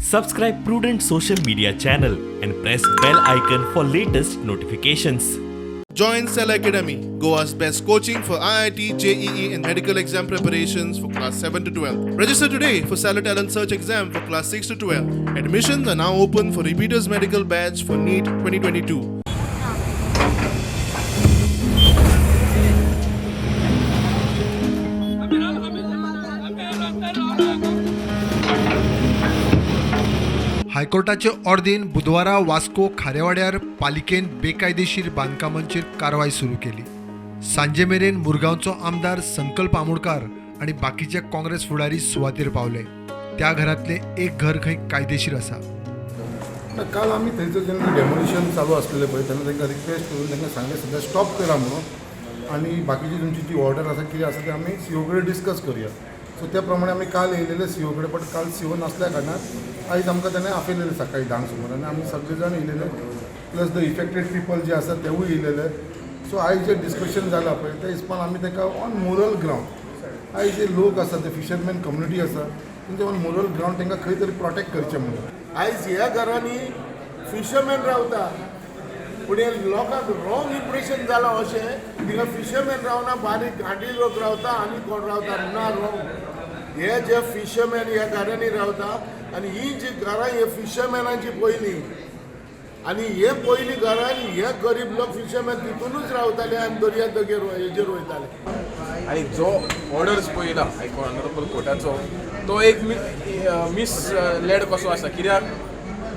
Subscribe Prudent social media channel and press bell icon for latest notifications. Join Cell Academy, Goa's best coaching for IIT, JEE, and medical exam preparations for class 7 to 12. Register today for Cellar Talent Search exam for class 6 to 12. Admissions are now open for repeaters medical batch for NEET 2022. हायकोर्टाचे ऑर्दीन बुधवारा वास्को खारेवाड्यार पालिकेन बेकायदेशीर बांदकामांचेर कारवाय सुरू केली. सांजे मेरेन मुरगांवचो आमदार संकल्प आमोणकार आनी बाकीचे काँग्रेस फुडारी सुवातेर पावले. त्या घरांतलें एक घर खंय कायदेशीर आसा. ना, काल आमी थंयसर जेन्ना डेमोलिशन चालू आसलेलें पळय, तेन्ना तांकां रिक्वेस्ट करून तांकां सांगलें, सद्या स्टॉप करा म्हणून आनी बाकीची तुमची जी ऑर्डर आसा, कितें आसा तें आमी सी ओ कडेन डिस्कस करुया. सो त्या प्रमाणे आमी काल येयलेले सी ओ कडेन, बट काल सी ओ नासल्या कारणान आयज आमकां ताणें आपयलेलें सकाळी 10क सुमार आनी आमी सगळे जाण येयलेले, प्लस the affected people जे आसा तेवूय येयलेले. सो आयज जें डिस्कशन जालां पळय, त्या हिसपान आमी ताका ऑन मोरल ग्रावंड, आयज जे लोक आसा, ते फिशरमॅन कम्युनिटी आसा, तेंचे ऑन मोरल ग्रावंड तांकां खंय तरी प्रोटेक्ट करचें म्हणून. आयज ह्या घरांनी फिशरमॅन रावता, पूण हे लोकांक रॉंग इम्प्रेशन जालां अशें, थिंगा फिशरमॅन रावना, बारीक घांटी लोक रावता आनी कोण रावता. ना, रॉंग. हे जे फिशरमॅन ह्या घरांनी रावता आनी ही जी घरां हे फिशरमॅनाची पयलीं आनी हे पयलीं घरान हे गरीब लोक फिशरमॅन तितूनच रावताले आनी दर्या देगेर हेजेर वयताले. आनी जो ऑर्डर्स पळयला हायकोर्ट, ऑनरेबल कोर्टाचो, तो एक मिस लेड कसो आसा, कित्याक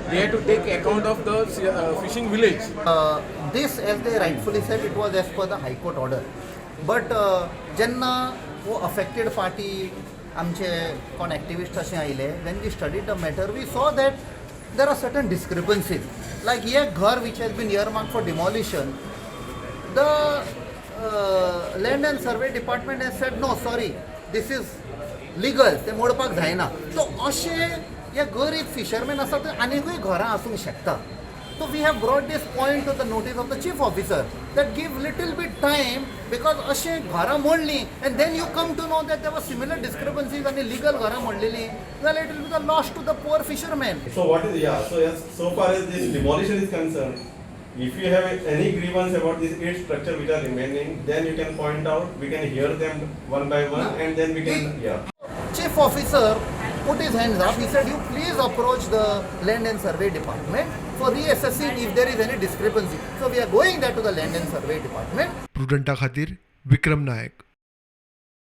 they have to take account of the fishing village. This, as they rightfully said, it was as per the High Court order. But जेन्ना वो affected party, आमचे कोण एक्टिविस्ट अशें आयले, when we studied the matter, we saw that there are certain discrepancies. Like एक घर which has been earmarked for demolition, the Land and Survey Department has said, "No, sorry, this is legal, ते मोडपाक जायना." So अशें हे गरीब fisherman आसा, ते आनीकूय घरां आसूंक शकता. So we have brought this point to the notice of the chief officer that give little bit time, because अशें घरां मोडलीं and then you come to know that there were similar discrepancies आनी legal घरां मोडलेलीं जाल्यार it will be the loss to the poor fisherman. So what is, yeah, so yes, so far as this demolition is concerned, if you have any grievance about these eight structure which are remaining, then you can point out, we can hear them one by one and then we can, yeah. Chief officer put his hands up. He said, "You please approach the Land and Survey Department for reassessing if there is any discrepancy." So we are going there to the Land and Survey Department. प्रुडंटा खातीर विक्रम नायक.